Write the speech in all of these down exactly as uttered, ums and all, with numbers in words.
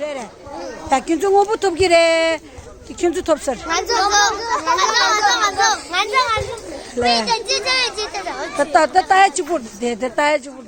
རེད་རེད། ད་ཁྱོད་ཚོ་དངོས་པོ་ཐོབ་ཀྱི་རེད། ཁྱོད་ཚོ་ཐོབ་ཟེར། ང་ཚོ་ང་ཚོ་ང་ཚོ་ང་ཚོ་ང་ཚོ། ལས། ད་ད་ད་ད་ཡ་གཅིག་པོ་དེ་དེ་ད་ཡ་གཅིག་པོ།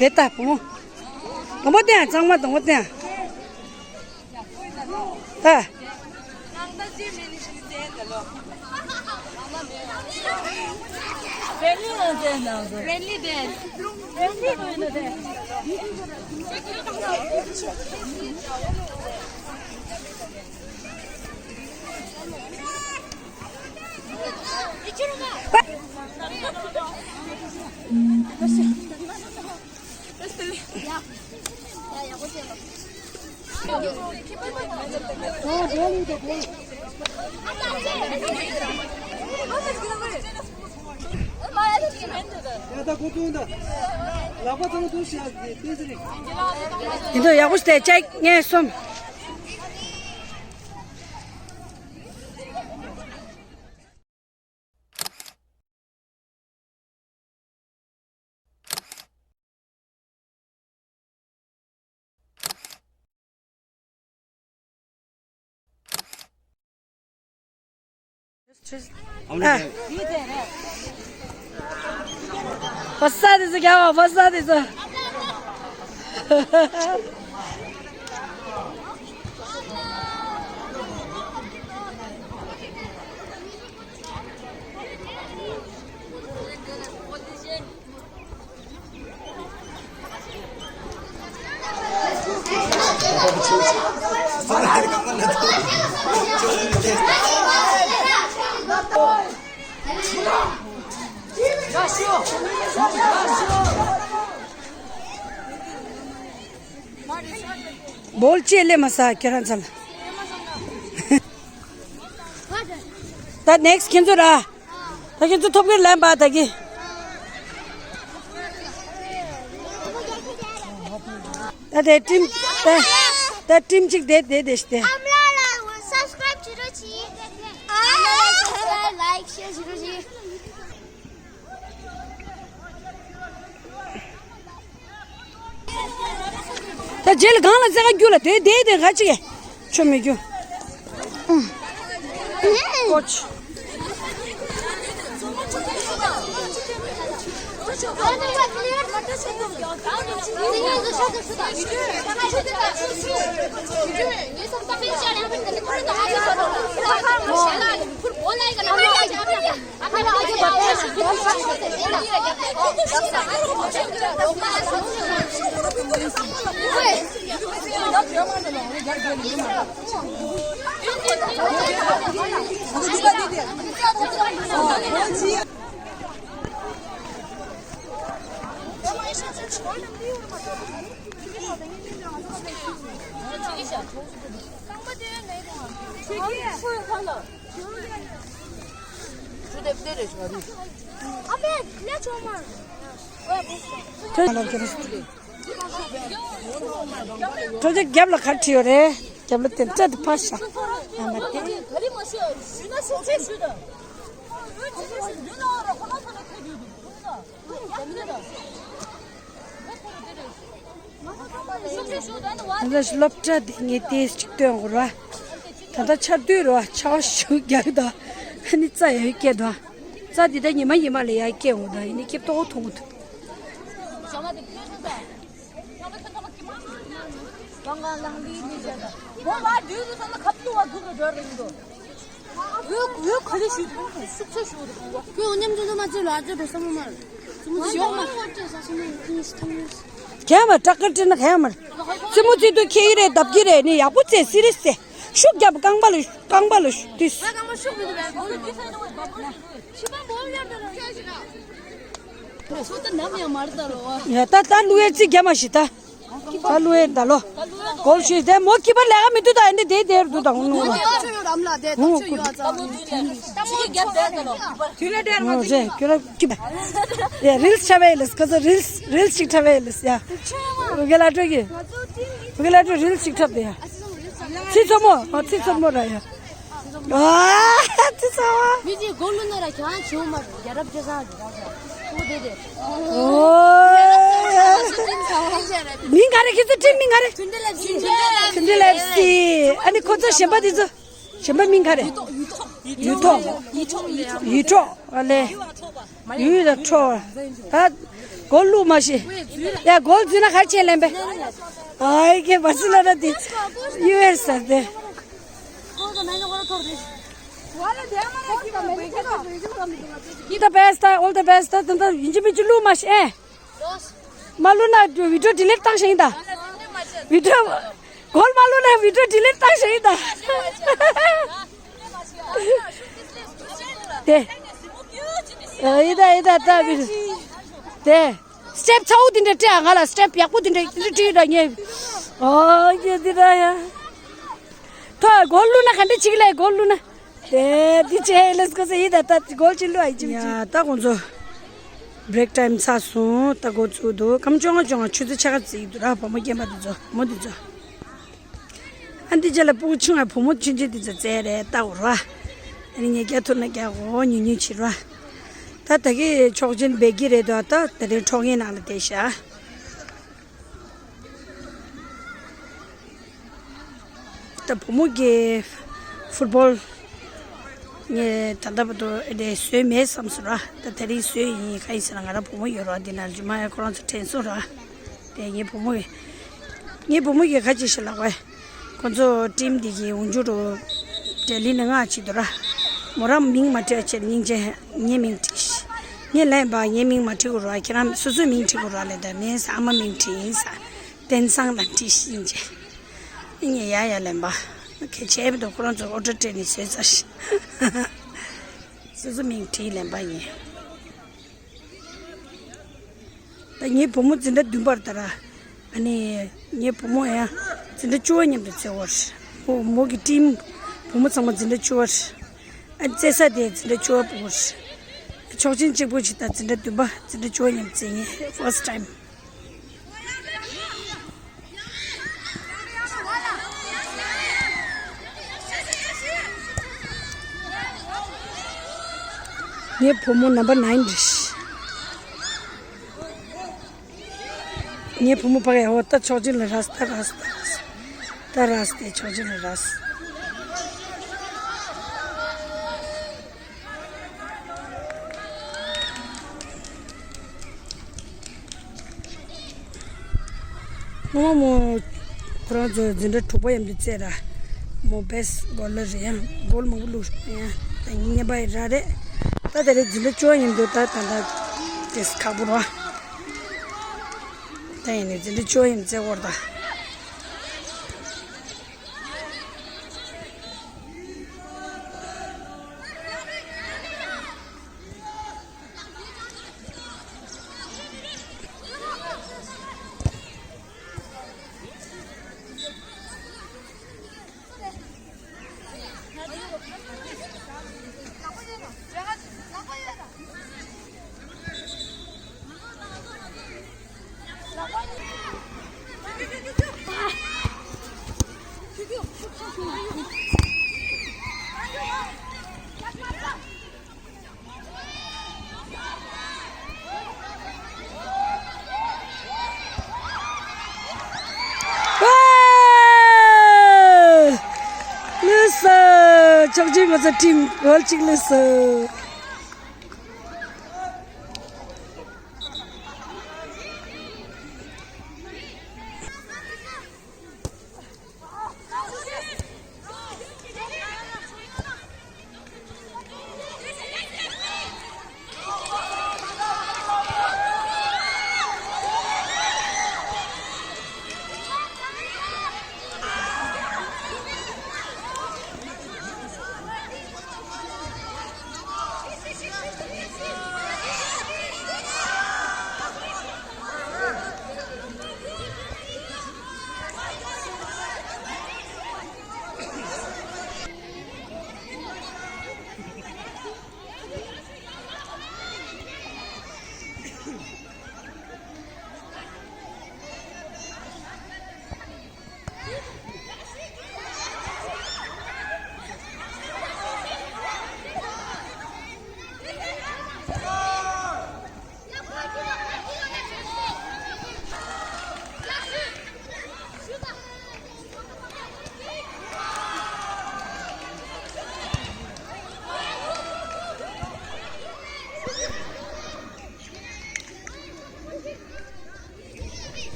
དེ་ལྟ་བུ་མོ། དང་པོ་བསྟན་ཡ། གཙང་མ་དང་པོ་བསྟན་ཡ། ད། ཡིན་དུ་ཡག་པོ་ཞིག་བྱས། ཅིག་གཉིས་གསུམ། ཨ། ཕ་ས་དེ་ཚོ་རྒྱག་པ། ཕ་ས་དེ་ཚོ། བོལ་ཅེས་ལེ་མ་ས་ཁྱེད་རང་ཚ་ལ། ད་ནེགསི་ཁྱེད་ཚོ་ར། ད་ཁྱེད་ཚོ་ཐོབ་གི་ལན་པ་ད་གི། ད་དེ་ཊིམ་ད་ད་ཊིམ་གཅིག་དེ་དེ་དེ་ཤི་དེ། ཨ་མ་ལགས་ལ་སབ་སི་ཀ་རབ་བྱེད་རོགས་གྱིས། ཨ་མ་ལགས་ལ་སབ་སི་ཀ་རབ་ལའིཀ་ཤེར་བྱེད་རོགས་གྱིས། ད་རྗེས་ལ་གང་ལ་རྩེ་ཁ་རྒྱུ་ལ་དེ་དེ་དེ་ག་ཅིག་ཆོ་མི་རྒྱུ། ཀོ་ཆུ། ཁྱོད་ཀྱི་རྒྱབ་ལ་ག་རེ་བྲིས་ཡོད་རེད། རྒྱབ་ལ་དེ་འདྲ་དེ་ཕར་བཞག་ཨ་མ་དེ། ད་ལྟ་སློབ་གྲྭ་དེ་ངས་ཏོག་ཙམ་ཅིག་སྟོན་དགོས་ར། ད་ལྟ་ཆར་དུས་ར་ཆར་པ་ཞེ་པོ་རྒྱག་གི་འདུག་ཨ་ནི་རྩྭ་ཡར་སྐྱེས་འདུག་རྩྭ་འདི་ད་ཉི་མ་ཉི་མ་ལ་ཡར་སྐྱེས་འོང་འདུག་ཡིན་ནའི་སྐྱེ་ཏོག་ཐུང་ངུ་འདུག་ག་མ་ཏྲག་ཀར་སྤྲད་ན་ག་ཡ་མ་རེད། རྩེད་མོ་རྩེ་དུས་ཁྱེར་གྱི་རེད། བརྡབ་ཀྱི་རེད། ནི་ཡག་པོ་རྩེ། སི་རི་ཡས་རྩེ། ཤུགས་རྒྱབ། རྐང་པ་ལ་རྐང་པ་ལ་ཤུགས་དུས། ཡ་ད་ད་ལུ་ཡའི་རྩིས་རྒྱབ་མ་ཤི་ད། ད་ལུ་ཡའི་ད་ལོ། གོལ་ཤི་དེ་མོ་ཀི་པར་ལས་ཀ་མི་འདུག་ད་ཨེ་འདི་དེ་དེར་འདུག་ད་ངུ་ངུ་ལ། ངུ་ངུ་ཀུ། ངུ་རེ་ཁྱོད་ར་ཀི་པར། ཡ་རིལ་སི་འཁྲབ་པ་ཡིན་ལགས། ཁོ་ཚོ་རིལ་སི་རིལ་སི་ཞིག་འཁྲབ་པ་ཡིན་ལགས་ཡ། ཕུ་གེ་ལ་སྤྲོད་ཀྱི། ཕུ་གེ་ལ་སྤྲོད། རིལ་སི་ཞིག་འཁྲབ་དེ་ཡ། ཚིག་ཚོ་མོ། ཨ་ཚིག་ཚོ་མོ་ར་ཡ། ཨ་ཚིག་ཚོ་མོ། མི་དེ་གོ་ལུ་ན་ར་གྱང་བྱུང་མ་རྒྱ་རབ་ཅེ་ས་རྒྱ་རབ་ཅེ་ས་དེ་དེ། ཨོ། མིང་ག་རེ། ཁྱེད་ཚོ་ཊིམ་མིང་ག་རེ། ཐུན་ཏེ་ལེབ་སི། ཐུན་ཏེ་ལེབ་སི། ཨ་ནི་ཁོ་ཚོ་གཞན་པ་དེ་ཚོ། གཞན་པ་མིང་ག་རེ། ཡུལ་ཐོག་ཡུལ་ཐོག་ཡུལ་ཐོག་ཨ་ལེ། ཡུལ་ལ་འཕྲོ། ད་གོལ་བླུགས་མ་ཤེས། ཡ་གོལ་འཛུལ་ན་ག་རེ་བྱེད་ལན་པས། ཨའི་ཀེ་བར་སི་ལོ་ན་དེ་ཡུ་ཨེས་ཟེར་ཏེ། All the best, all the best། ད་ད་ཡིན་གཅིག་མིན་གཅིག་བླུགས་མ་ཤེས་ཨེ། མ་བླུགས་ན་བི་ཌིའོ་ཌི་ལིཊ་བཏང་ཤེས་ཡིན་ད། བི་ཌིའོ། གོལ་མ་བླུགས་ན་བི་ཌིའོ་ཌི་ལིཊ་བཏང་ཤེས་ཡིན་ད། དེ། ཨ་ཡི་ད་ཡི་ད་ད་བི་ཌིའོ། དེ། སི་ཊེབ་ཚ་བོ་དེ་འདྲ་སྤྲད་ཨ། ང་ལ་སི་ཊེབ་ཡག་པོ་དེ་འདྲ་དེ་འདྲ་སྤྲད་ད་ངས། ཨོ་ཡེ་དེ་འདྲ་ཡ། ཐོ་གོལ་བླུགས་ན་ག་འདྲ་བྱེད་ཀྱི་ལས། གོལ་བླུགས་ན། དེ་འདི་བྱས་ལས་ཀོ་ས་ཡི་ད་ད་གོལ་ཅིག་བླུགས་ཨ་ཡི་ཅིག་ཡ། ད་ཁོང་ཚོ་བྷི་རེག་ཊའིམ་ཚར་སོང་། ད་འགོ་བཙུགས་འདུག་སྐར་མ་བཅོ་ལྔ་བཅོ་ལྔ་ཆུ་ཚོད་ཕྱེད་ཀ་ཙམ་ཡིན་འདུག་ར། བུ་མོ་རྒན་པ་འདི་ཚོ། བུ་མོ་འདི་ཚོ། ཨ་འདི་རྗེས་ལ་སྤུ་གུ་ཆུང་བ་བུ་མོ་ཆུང་ཆུང་འདི་ཚོ་རྩེད་རེད་ལྟ་འོ་ར། ཨ་ནི་ངས་རྒྱག་ཐུབ་ན་རྒྱག་གོ། ཉུང་ཉུང་བྱེད་ར། ད་ད་གི་ཆོག་མཆན་འབེབས་ཀྱི་རེད་དོ། ད་ད་རིང་ཁྲོག་ངའི་ནང་ལ་བསྡད་ཤག་ད་བུ་མོ་གི་ཕུཊ་བོལ་ངས་ད་ལྟ་བར་དུ་ཨེ་འདྲས་བཟོས་མེད་བསམ་སོང་ར། ད་དེ་རིང་བཟོས་ཡིན། གང་ཡིན་ཟེར་ན་ང་རང་བུ་མོ་ཡོད་ར། འདི་ན་རྗེས་མ་ཁོ་རང་ཚོ་དྲན་སོང་ར། དེ་ངའི་བུ་མོ་ངའི་བུ་མོ་གིས་ག་ཅིག་ཞིག་ལབ་པས། ཁོ་ཚོ་ཊིམ་འདི་གི་འོག་འཇུག་རུ་ཌེ་ལི་ནས་ང་ཅིག་འདུག་ར། མོ་རང་མིང་མ་བྲིས་བྱས་སྙིང་རྗེ་ངའི་མིང་བྲིས་ཤིག་ངས་ལན་པ་ངའི་མིང་མ་བྲིས་དགོས་ར། ཁྱེད་རང་སོ་སོའི་མིང་བྲིས་དགོས་ར་ལབ། ད་ངས་ཨ་མ་མིང་བྲིས་ཡིན་ས། བསྟན་བཟང་ལ་བྲིས་ཤིག་ཡིན་ཅེ། ངས་ཡ་ཡ་ལན་པ། གལ་ཆེ་མི་འདུག་ཁོ་རང་ཚོ་ཨོ་ཌར་སྤྲད་ནས་བཟོས་ཚར་ཤག་སོ་སོ་མིང་བྲིས་ལན་པ་ཡིན། ད་ངའི་བུ་མོ་འཛིན་གྲྭ་བདུན་པར་ད་ར། ཨ་ནི་ངའི་བུ་མོ་ཡང་འཛིན་གྲྭ་བཅུ་པ་མཉམ་དུ་རྩེ་བར། མོ་མོ་གི་ཊིམ་བུ་མོ་ཚང་མ་འཛིན་གྲྭ་བཅུ་པར། ཨ་རྩེ་ས་དེ་འཛིན་གྲྭ་བཅུ་པ་བུ་མོ་རེད། ཆོག་མཆན་གཅིག་པོ་ཞིག་དང་འཛིན་གྲྭ་བདུན་པ་འཛིན་གྲྭ་བཅུ་པ་མཉམ་རྩེ་ངས་ཕར་སི་ཊི་ཊའིམ། ངའི་བུ་མོ་ནམ་བར་ནའིན་རེད། ངའི་བུ་མོ་ཕ་གི་འོ་ད་ཆོག་མཆན་ལ་རས། ད་རས། ད་རས། ད་རས་དེ་ཆོག་མཆན་ལ་རས། སྔོན་མ་མོ་ཁོ་རང་ཚོ་འཛིན་གྲྭ་དྲུག་པ་མཉམ་དུ་རྩེ་ར། མོ་བེ་སི་ཊི་གོལ་ལ་རེད། ཡང་གོལ་མང་པོ་བླུགས་ཡང་ད་ཡིན་ངེས་པ་ཡི་ར་རེད། ད་དེ་རིང་འཛིན་གྲྭ་བཅུ་པ་མཉམ་དུ་ད་ད་ད་དེ་ཁག་པོ་ར། ད་ཡིན་ནས་འཛིན་གྲྭ་བཅུ་པ་མཉམ་རྩེ་བར་ད། ཕྱོགས་བཞི་ང་ཚོ་ཊིམ་གོལ་གཅིག་སླེབས་སོང་།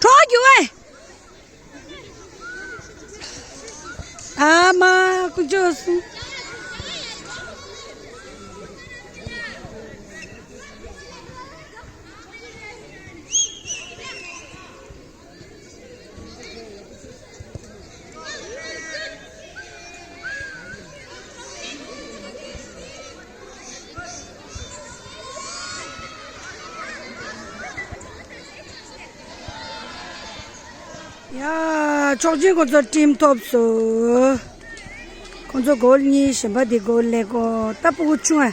གྲོགས་རྒྱུག་ཨེ། ཨ་མ་ཀུ་ཅོ་སུ། ཡ། ཕྱོགས་ཆེན་ཁོ་ཚོ་ཊིམ་ཐོབ་སོང་། ཁོ་ཚོ་གོལ་གཉིས་གཞན་པ་དེ་གོལ་ལས་གོ་ད་སྤུ་གུ་ཆུང་ཨ།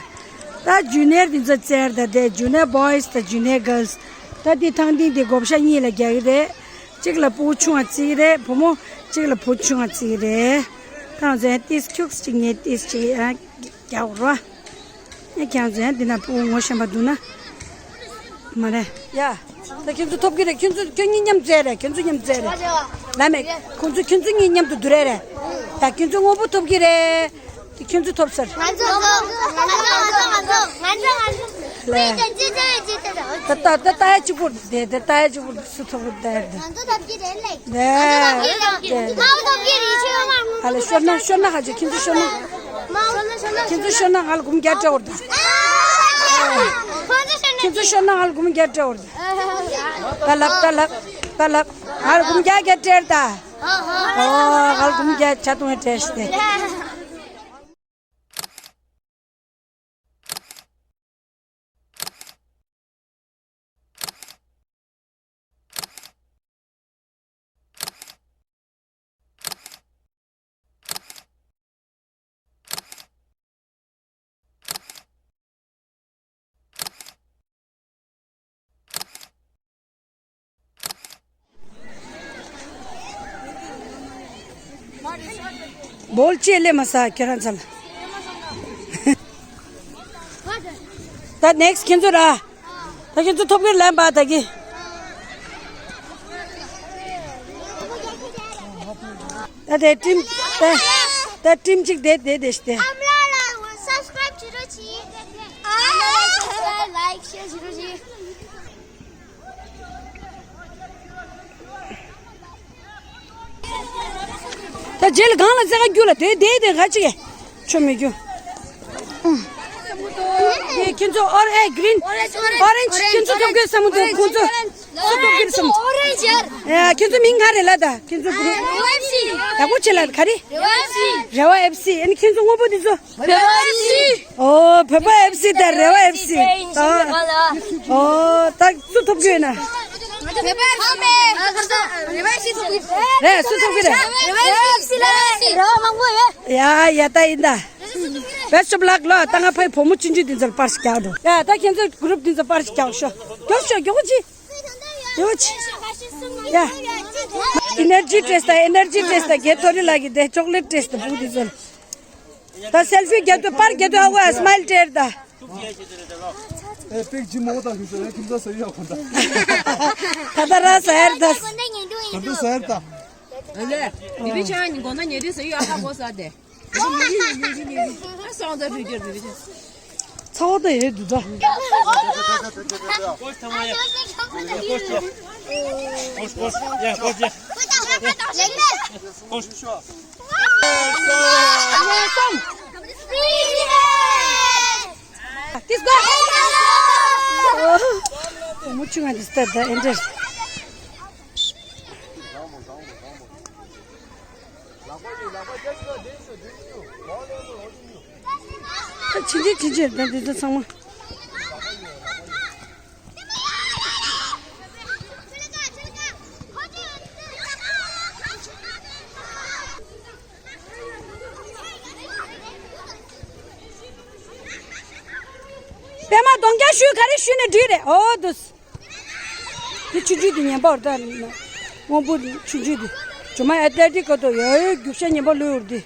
ད་ཇུ་ནིཡར་དེ་ཚོ་བཙལ་ད་དེ་ཇུ་ནིཡར་བོའི་སི་དང་ཇུ་ནིཡར་གརལ་སི། ད་དེ་ཐང་ཐིང་དེ་བགོ་བཤའ་གཉིས་ལ་རྒྱག་གི་རེད། གཅིག་ལ་སྤུ་གུ་ཆུང་བ་བརྩི་གི་རེད་བུ་མོ། གཅིག་ལ་བུ་ཆུང་བ་བརྩི་གི་རེད། ད་ང་ཚོ་ཡང་ཏིས་ཁྱུགས་གཅིག་ངས་ཏིས་གཅིག་ཡང་རྒྱག་རོགས། ངས་ཁྱེད་ཚོ་ཡང་འདི་ན་སྤུ་གུ་ངོ་ཤེས་པ་འདུག་ན། མ་རེད། ཡ། ད་ཁྱེད་ཚོ་ཐོབ་ཀྱི་རེད། ཁྱེད་ཚོ་ཁྱེད་གཉིས་མཉམ་རྩེ་རེད། ཁྱེད་ཚོ་མཉམ་རྩེ་རེད། ལ་མེད། ཁོང་ཚོ་ཁྱེད་ཚོ་གཉིས་མཉམ་དུ་བསྡུར་རེད། ད་ཁྱེད་ཚོ་དངོས་པོ་ཐོབ་ཀྱི་རེད། ཁྱེད་ཚོ་ཐོབ་ཟེར། ང་ཚོ་ང་ཚོ་ང་ཚོ་ང་ཚོ་ང་ཚོ་ང་ཚོ། ལས། ད་ད་ད་ད་ཡ་གཅིག་པུ་དེ་དེ་ད་ཡ་གཅིག་པུ་སུ་ཐོབ་ད་ཡ་དེ། ང་ཚོ་ཐོབ་ཀྱི་རེད་ལེ། ནས། ང་ཚོ་ཐོབ་ཀྱི་རེད། ང་ཚོ་ཐོབ་ཀྱི་རེད། ཆོས་མ་ངུ། ཨ་ལེ་ཤོར་ན་ཤོར་ན་ཧ་ཅེ་ཁྱེད་ཚོ་ཤོར་ན། མ་ཤོར་ན་ཤོར་ན། ཁྱེད་ཚོ་ཤོར་ན་ང་ལ་སྒོམ་རྒྱག་སྤྲད་འོར་ད། ཁྱེད་ཚོ་ཤོར་ན་ང་ལ་སྒོམ་རྒྱག་སྤྲད་འོར་ད། ད་ལབ་ད་ལབ་ད་ལབ་ང་ལ་སྒོམ་རྒྱག་རྒྱག་སྤྲད་ད། ཨོ་ང་ལ་སྒོམ་རྒྱག་ཆ་ཏོང་ཡ་སྤྲད་ཤི་ཏེ། བོལ་ཅེས་ལས་མ་ས་ཁྱེད་རང་ཚ་ལ། ད་ནེག་སི་ཁྱེད་ཚོ་ར། ད་ཁྱེད་ཚོ་ཐོབ་གི་ལན་པ་ད་གི། ད་དེ་ཊིམ་ད་ད་ཊིམ་གཅིག་དེ་དེ་དེ་ཤི་དེ། ཨ་མ་ལ་ལ་སབ་སི་ཀ་རབ་བྱེད་རོགས་གྱིས། ཨ་མ་ལ་ལ་སབ་སི་ཀ་རབ་ལའིཀ་ཤེར་བྱེད་རོགས་གྱིས། ད་རྗེས་ལ་གང་ལ་རྩེ་ག་རྒྱུ་ལ་དེ་དེ་དེ་ག་ཅིག་ཆོ་མི་རྒྱུ། དེ་ཁྱེད་ཚོ་ཨོར་ཨེ་གི་རིན་ཨོ་རེན་ཇི་ཨོ་རེན་ཇི་ཁྱེད་ཚོ་ཐོབ་གི་བསམ་མི་འདུག་ཁོང་ཚོ་སུ་ཐོབ་གི་བསམ། ཨོ་རེན་ཇི་ཡར། ཡ་ཁྱེད་ཚོ་མིང་ག་རེ་ལ་ད་ཁྱེད་ཚོ་གུ་རུ། རེ་ཝ་ཨེཕ་སི། ཡག་པོ་བྱེད་ལ་ག་རེ། རེ་ཝ་ཨེཕ་སི། རེ་ཝ་ཨེཕ་སི་ཨ་ནི་ཁྱེད་ཚོ་དངོས་པོ་འདི་ཚོ། བོད་པ་ཨེཕ་སི། ཨོ་བོད་པ་ཨེཕ་སི་དང་རེ་བ་ཨེཕ་སི། ཨོ་ད་སུ་ཐོབ་རྒྱུ་ཡིན་ན། རེད་སུ་ཐོབ་ཀྱི་རེད། ཡ་ཡ་ད་ཡིན་ད། Best of luck ལོ་ད་ང་ཕའི་བུ་མོ་ཆུང་ཆུང་འདི་ཚོར་པར་ཞིག་རྒྱག་འགྲོ། ཡ་ད་ཁྱེད་ཚོ་གུ་རུབ་འདི་ཚོར་པར་ཞིག་རྒྱག་ཤོག་རྒྱོབ་ཤོག་རྒྱོབ་ཅི། ཡོ་ཆི། ཡ། ཨེ་ནར་ཇི་སྤྲད་ད། ཨེ་ནར་ཇི་སྤྲད་ད། རྒྱལ་ཐོ་རི་ལགས་ཀྱིས་དེ་ཅོག་ལེཊ་སྤྲད་ད། བུ་དེ་ཚོ་ལ་ད་སེལ་ཕི་རྒྱབ་དུས་པར་རྒྱབ་དུས་ཧ་གོ་ཡ། སྨའིལ་སྤྲད་ད། ཨེ་པིག་ཅི་མོ་ད་ཁྱིམ་ས་ཡ་ཁྱིམ་ས་ཟེར་ཡ་གོ་ད། ད་ད་ར་ཟ་ཡར་ད། གོ་ད་ཟ་ཡར་ད། ཨ་ལེ། དེ་བི་ཆ་ནི་གོ་ད་ཉེ་དུས་ཟེར་ཡ་ཧ་གོ་ས་དེ། ཚ་བ་དང་ཡོད་འདུག་ད། མུ་ཆུང་ང་འདི་ལྟར་ད་ཨེ་འདྲ། ད་ཕྱིན་ཆད་ཕྱིན་ཆད་ད་འདི་ཚོ་ཚང་མ། པད་མ་གདོང་རྒྱག་ཞུས། ག་རེ་ཞུས་ནས་འགྲིག་རེད། ཨོ་དུས། འདི་ཆུང་ཆུང་འདི་ངན་པ་རེད་ད། སྔོན་པོ་ཆུང་ཆུང་འདི། ཇོ་མ་ཨེ་ཐ་ལེ་ཊིག་ཀོ་དོ་ཡ་ཡོད་རྒྱུག་ཤ་ངན་པ་ལོས་ཡོད་འདི།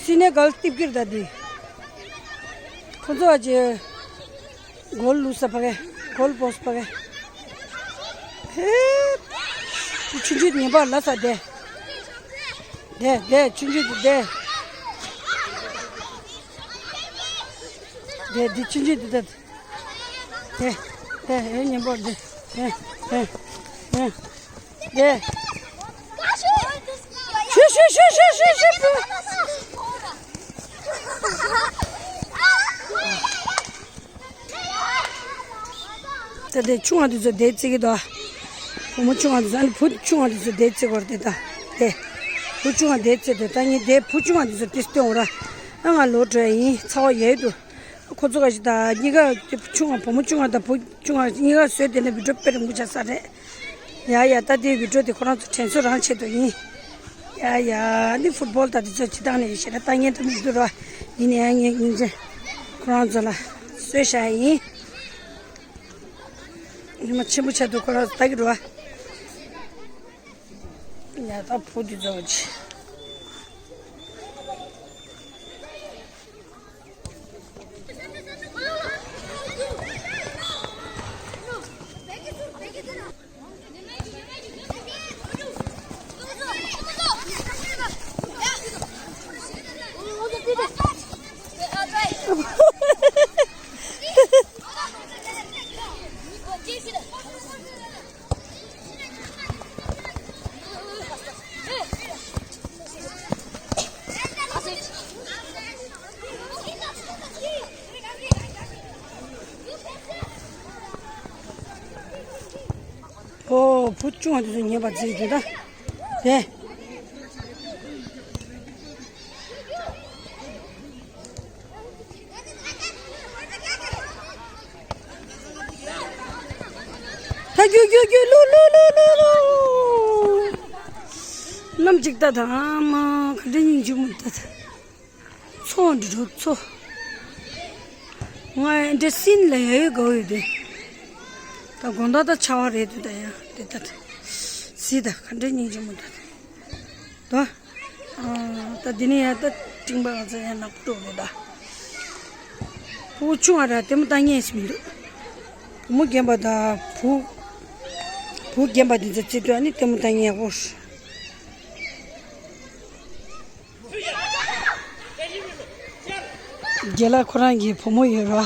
སི་ནེ་གལ་ཏིབ་ཀིར་ད་འདི། ཁོ་ཚོ་ཨ་ཅེ། གོལ་ལུས་ས་ཕ་གི། གོལ་པོ་སི་ཕ་གི། ཧེ། འདི་ཆུང་ཆུང་འདི་ངན་པ་ལ་ས་དེ། དེ་དེ་ཆུང་ཆུང་འདི་དེ། དེ་འདི་ཆུང་ཆུང་འདི་དེ། དེ། དེ་ཨེ་ཉན་པོ་འདི། དེ། དེ། དེ། དེ། ཤུ་ཤུ་ཤུ་ཤུ་ཤུ་ཤུ། ད་དེ་ཆུང་བ་དེ་ཚོ་དེ་རྩེ་གི་འདུག་བུ་མོ་ཆུང་བ་དེ་ཚོ། ཨ་ནི་བུ་ཆུང་བ་དེ་ཚོ་དེ་རྩེ་གོ་ར་དེ་ད། དེ། བུ་ཆུང་བ་དེ་རྩེ་དེ་ད། ངས་དེ་བུ་ཆུང་བ་དེ་ཚོ་དེ་སྟོན་འོ་ར། ཨ་ང་ལོ་དྲོ་ཡིན། ཚ་བ་ཡལ་འདུག་ཁོ་ཚོ་ག་ཞིག་ད་གཉིས་ཀ་ཆུང་བ། བུ་མོ་ཆུང་བ་དང་བུ་ཆུང་བ་གཉིས་ཀ་བཟོས་དེ་ནས་བི་ཌིའོ་དཔེ་རིང་པོ་ཆགས་ས་རེད། ཡ་ཡ། ད་དེ་བི་ཌིའོ་དེ་ཁོ་རང་ཚོ་དྲན་གསོ་རང་ཆེད་དུ་ཡིན། ཡ་ཡ། འདི་ཕུཊ་བོལ་ད་དེ་ཚོ་ཅི་བཏང་ནས་ཡོད་ཤེས་ན། ལྟ་ཉན་དུ་མི་འདུག་ར། ཡིན་ནའི་ཡང་ངས་སྙིང་རྗེ་ཁོ་རང་ཚོ་ལ་གསོས་བཞག་ཡིན། ཉི་མ་ཆེན་པོ་ཆགས་འདུག་ཁོ་རང་ཚོ་ལྟ་གི་འགྲོ་བ། ཡ་ད་བུ་དེ་ཚོ་ཅི། ཨོ། བུ་ཆུང་བ་དེ་ཚོ་ཉན་པ་བརྩིས་འདུག་ད། དེ། ད་རྒྱུག་རྒྱུག་རྒྱུག་ལུ་ལུ་ལུ་ལུ་ལུ། གནམ་གཅིག་ལྟ་དང་། ཨ་མ་ག་འདྲ་སྙིང་རྗེ་མོ་ལྟ་དང་། མཚོ་འདི་འདྲ་མཚོ། ང་འདྲ་སིན་ལ་ཡ་ཡོད་དགའ་ཡོད་དེ། ད་དགོང་དག་ད་ཆར་པ་རེད་འདུག་ད་ཡ་དེ་ད་ད། གཟིགས་ད་ག་འདྲ་སྙིང་རྗེ་མོ་ད་ད། ད། ཨ། ད་འདི་ནས་ཡ་ད་སྤྲིན་པ་ང་ཚོ་ཡ་ནག་པོ་འགྲོ་རེད་ད། བུ་ཆུང་བ་ར་ལྟད་མོ་ལྟ་མཁན་ཞིག་མི་འདུག་བུ་མོ་རྒན་པ་དང་བུ། བུ་རྒན་པ་འདི་ཚོ་བརྩི་དུས་ཨ་ནི་ལྟད་མོ་ལྟ་མཁན་ཡག་པོ། རྒན་ལགས་ཁོ་རང་གི་བུ་མོ་ཡོད་ར།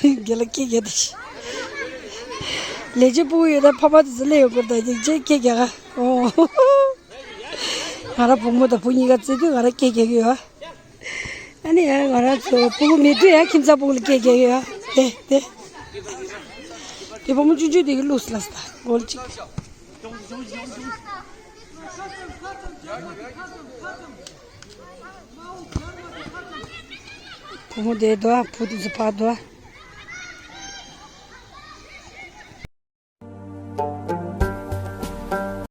རྒན་ལགས་སྐད་རྒྱག་དེ་ཤི། ལས་བྱེད་སྤུ་གུ་ཡོད་ན་ཕ་མ་དེ་ཚོ་སླེབས་ཡོང་གི་རེད་ད། རྒན་ལགས་སྐད་རྒྱག་ག་ཨོ། ང་རང་བུ་མོ་དང་བུ་གཉིས་ཀ་བརྩི་དུས་ང་རང་སྐད་རྒྱག་གི་ཡོད། ཨ་ནི་ཡང་ང་རང་ཚོ་སྤུ་གུ་མེད་དུས་ཡང་ཁྱིམ་ཚང་སྤུ་གུ་ལ་སྐད་རྒྱག་གི་ཡོད། དེ་དེ། དེ་བུ་མོ་ཆུང་ཆུང་དེ་གི་ལུས་ལ་ས་ད་གོལ་གཅིག་བུ་མོ་དེ་དོ། བུ་དེ་ཚོ་ཕར་དོ།